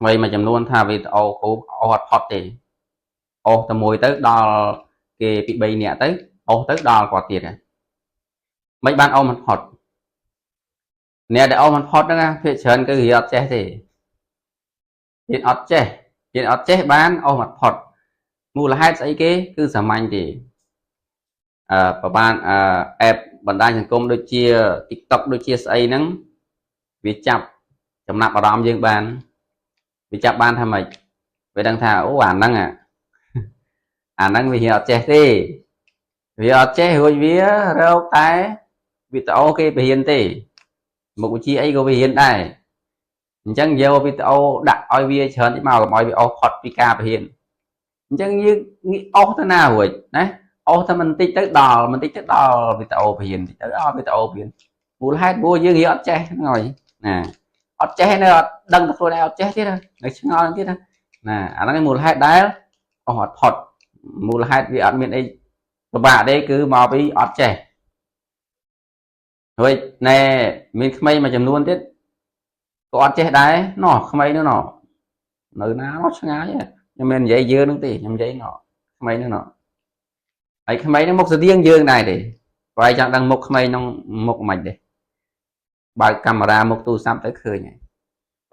ថ្មីមួយចំនួនថាវីដេអូគ្រូអូសអត់ផុតទេអូសតែមួយទៅដល់គេពី3នាក់ទៅអូសទៅដល់គាត់ទៀតហើយមិនបានអូសមិនផុតអ្នកដែលអូសមិនផុតហ្នឹងណាភាគច្រើនគឺរៀនអត់ចេះទេរៀនអត់ចេះរៀនអត់ចេះបានអូសមិនផុតមូលហេតុស្អីគេគឺសាមញ្ញទេអឺប្រហែលអឺ app បណ្ដាញសង្គមដូចជា TikTok ដូចជាស្អីហ្នឹងវាចាប់ចំណាប់អារម្មណ៍យើងបានវាចាប់បានថាម៉េចវាដឹងថាអូអាហ្នឹងអាហ្នឹងវារៀនអត់ចេះទេវាអត់ចេះរួចវារកតែវីដេអូគេបរៀនទេមុខវិជ្ជាអីក៏វារៀនដែរអញ្ចឹងយកវីដេអូដាក់ឲ្យវាច្រើនតិចមកកុំឲ្យវាអស់ផុតពីការបរៀនអញ្ចឹងយើងងាកអស់ទៅណារួចណាអស់តែបន្តិចទៅដល់បន្តិចទៅដល់វីដេអូបរៀនតិចទៅដល់វីដេអូបរៀនមូលហេតុព្រោះយើងរៀនអត់ចេះហ្នឹងហើយណាអត់ចេះនៅអត់ដឹងតែខ្លួនឯងអត់ចេះទៀតនៅឆ្ងល់ទៀតណាអាហ្នឹងឯងមូលហេតុដែលអស់អត់ផុតមូលហេតុវាអត់មានអីពិបាកទេគឺមកពីអត់ចេះហើយណែមានក្មេងមួយចំនួនទៀតក៏អត់ចេះដែរណោះក្មេងនោះណោះនៅណាណោះឆ្ងាយខ្ញុំមិននិយាយយើងនឹងទេខ្ញុំនិយាយណោះក្មេងនោះណោះហើយក្មេងនោះមុខស្តៀងយើងដែរទេបើឯងចង់ដឹងមុខក្មេងនោះមុខមិនទេបើកកាមេរ៉ាមុខទូរស័ព្ទទៅឃើញហើយ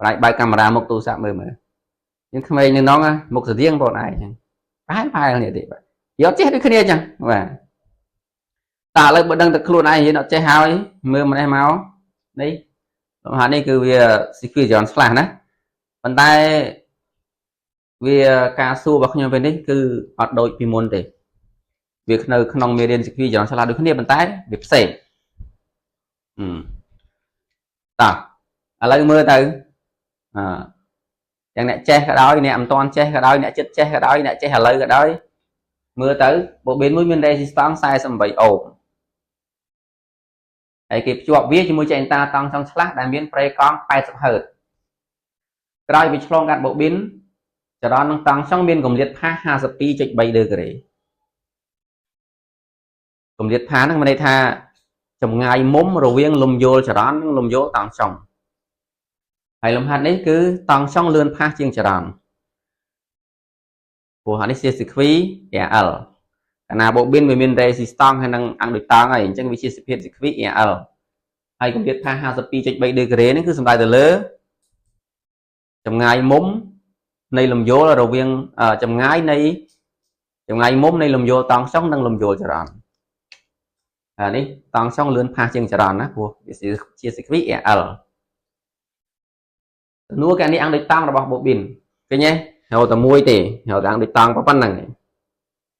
បើបើកកាមេរ៉ាមុខទូរស័ព្ទមើលមើលយើងក្មេងនៅនោះមុខស្តៀងបងឯងអញ្ចឹងប្រហែលប្រហែលនេះទេបាទយកចេះដូចគ្នាអញ្ចឹងបាទតើឥឡូវបើដឹងតែខ្លួនឯងរៀនអត់ចេះហើយមើលម្នេះមកនេះលំហាត់នេះគឺវា sequence ច្រើនឆ្លាស់ណាប៉ុន្តែវាការសួររបស់ខ្ញុំពេលនេះគឺអត់ដូចពីមុនទេវានៅក្នុងមេរៀន sequence ច្រើនឆ្លាស់ដូចគ្នាប៉ុន្តែវាផ្សេងអឺតោះឥឡូវមើលទៅអឺទាំងអ្នកចេះក៏ដោយអ្នកមិនទាន់ចេះក៏ដោយអ្នកចិត្តចេះក៏ដោយអ្នកចេះឥឡូវក៏ដោយមើលទៅបូប៊ីនមួយមាន resistance 48អូមហើយគេភ្ជាប់វាជាមួយចេញតាតង់ចង់ឆ្លាស់ដែលមានប្រេកង់80ហឺតក្រោយពីឆ្លងកាត់បូប៊ីនចរន្តនឹងតង់ចង់មានកម្រិតផាស52.3ដឺក្រេកម្រិតផាសហ្នឹងមានន័យថាចម្ងាយមុំរវាងលំយោលចរន្តនិងលំយោលតង់ចង់ហើយលំហាត់នេះគឺតង់ចង់លឿនផាសជាងចរន្តព្រោះអានេះជា circuit RL កាលណាបូប៊ីនវាមាន resistance ហើយនឹងអង្គដូចតង់ហើយអញ្ចឹងវាជាសភាព circuit RL ហើយកម្រិតផាស52.3ដឺក្រេនេះគឺសំដៅទៅលើចម្ងាយមុំនៃលំយោលរវាងចម្ងាយនៃចម្ងាយមុំនៃលំយោលតង់ចង់និងលំយោលចរន្តអានេះតង់ចង់លឿនផាសជាងចរន្តណាព្រោះវាជា circuit RL សំណួរកនេះអង្គដូចតង់របស់បូប៊ីនឃើញទេរកតែមួយទេរកតែអង្គដូចតង់ប៉ុណ្ណឹង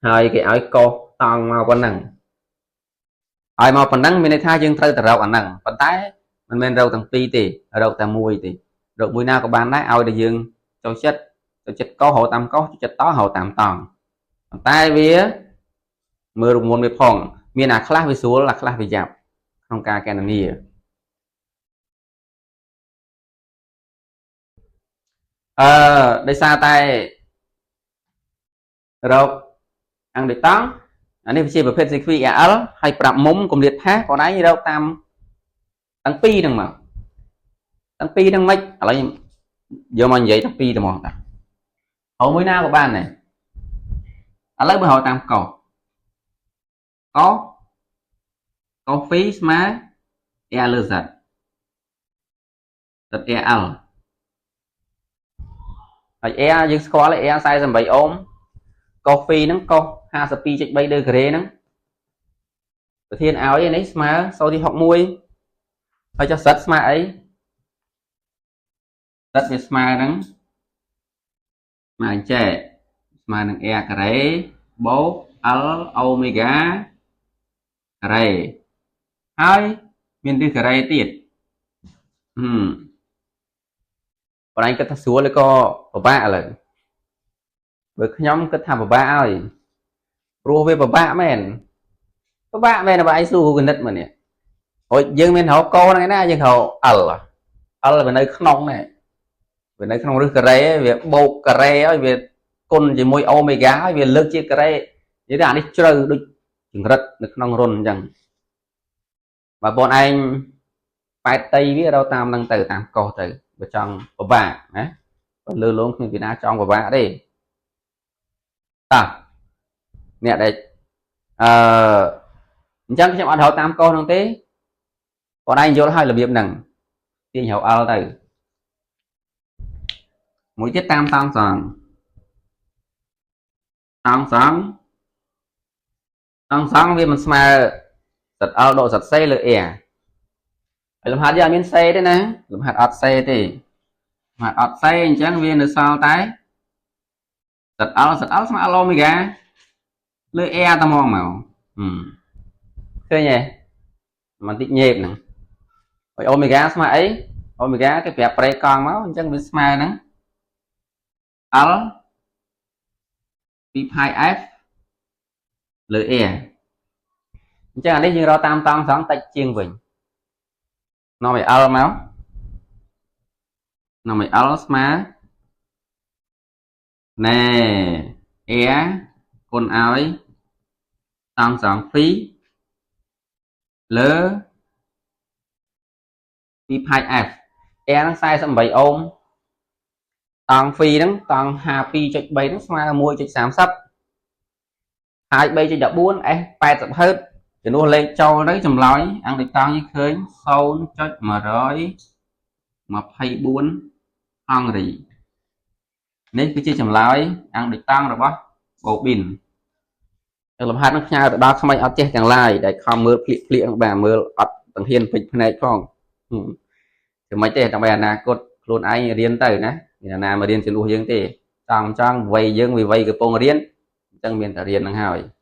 ហើយគេឲ្យកោសតង់មកប៉ុណ្ណឹងហើយមកប៉ុណ្ណឹងមានន័យថាយើងត្រូវតែរកអាហ្នឹងប៉ុន្តែមិនមែនរកទាំងពីរទេរកតែមួយទេរកមួយណាក៏បានដែរឲ្យតែយើងចូលចិត្តចូលចិត្តកោសរកតាមកោសចូលចិត្តតង់រកតាមតង់ប៉ុន្តែវាមើលរូបមន្តវាផងមានអាខ្លះវាស្រួលអាខ្លះវាយ៉ាប់ក្នុងការកណនាអឺដោយសារតែរកអង្គដូចតង់អានេះវាជាប្រភេទ circuit RL ហើយប្រាប់មុំកម្រិតផាសបងឯងរកតាមទាំងពីរហ្នឹងមកទាំងពីរហ្នឹងមិនឥឡូវខ្ញុំយកមកនិយាយទាំងពីរតែមកតាហៅមួយណាក៏បានដែរឥឡូវបើហៅតាមកោកោកោហ្វីស្មើ R លើ Z Z RL ហើយ R យើងស្គាល់ R 48អូមកុស2ហ្នឹងកុស52.3ដឺក្រេហ្នឹងប្រធានឲ្យនេះស្មើ0.61ហើយចុះ Z ស្មើអី Z វាស្មើនឹងស្មើអញ្ចេះស្មើនឹង R ការ៉េបូក L អូមេហ្គាការ៉េហើយមានរឹសការ៉េទៀតហឹមបងឯងគិតថាស្រួលឬក៏ពិបាកឥឡូវបើខ្ញុំគិតថាពិបាកហើយព្រោះវាពិបាកមែនពិបាកមែនបើឯងសួរគណិតមកនេះហើយយើងមានរកកហ្នឹងឯណាយើងរក L L វានៅក្នុងនេះវានៅក្នុងរឹសការ៉េវាបូកការ៉េហើយវាគុណជាមួយអូមេហ្គាហើយវាលើកជាការ៉េនិយាយទៅអានេះជ្រៅដូចចង្រិតនៅក្នុងរុនអញ្ចឹងបើបងឯងប៉ែតតីវារកតាមនឹងទៅតាមកោសទៅបើចង់ពិបាកណា បើលើលងគ្មានពីណាចង់ពិបាកទេតោះអ្នកដែលអឺអញ្ចឹងខ្ញុំអត់រកតាមកោសហ្នឹងទេបងឯងយល់ហើយរបៀបហ្នឹងទាញរក L ទៅមួយទៀតតាមតង់សង់តង់សង់តង់សង់វាមិនស្មើ Z L ដក Z C លើ R ហើយលំហាត់យើងអត់មាន C ទេណាលំហាត់អត់ C ទេលំហាត់អត់ C អញ្ចឹងវានៅសល់តែ Z L Z L ស្មើ L omega លើ R តែហ្មងមកឃើញទេមិនតិចញេបហ្នឹងហើយ omega ស្មើអី omega គេប្រាប់ប្រេកង់មកអញ្ចឹងវាស្មើហ្នឹង L 2 pi f លើ R អញ្ចឹងអានេះយើងរកតាមតង់សងតិចជាងវិញនាំឲ្យ L មកនាំឲ្យ L ស្មើណែ R គុណឲ្យតង់សង phi លើ2 pi f R ហ្នឹង48អូមតង់ phi ហ្នឹងតង់52.3ហ្នឹងស្មើ1.30ហើយ3.14 S 80 Hz ជំនួសលេខចូលទៅចម្លើយអង្គតិតង់នេះឃើញ0.124ហង្រីនេះគឺជាចម្លើយអង្គតិតង់របស់បូប៊ីនលំហាត់នឹងផ្ញើទៅដល់ក្មេងអត់ចេះទាំងឡាយដែលខំមើលភ្លៀកភ្លៀកហ្នឹងបាទមើលអត់ទាំងហ៊ានពេចភ្នែកផងធ្វើម៉េចទេដើម្បីអនាគតខ្លួនឯងរៀនទៅណាមានណាមករៀនជំនួសយើងទេចង់ចង់វ័យយើងវាវ័យកំពុងរៀនអញ្ចឹងមានតែរៀនហ្នឹងហើយ។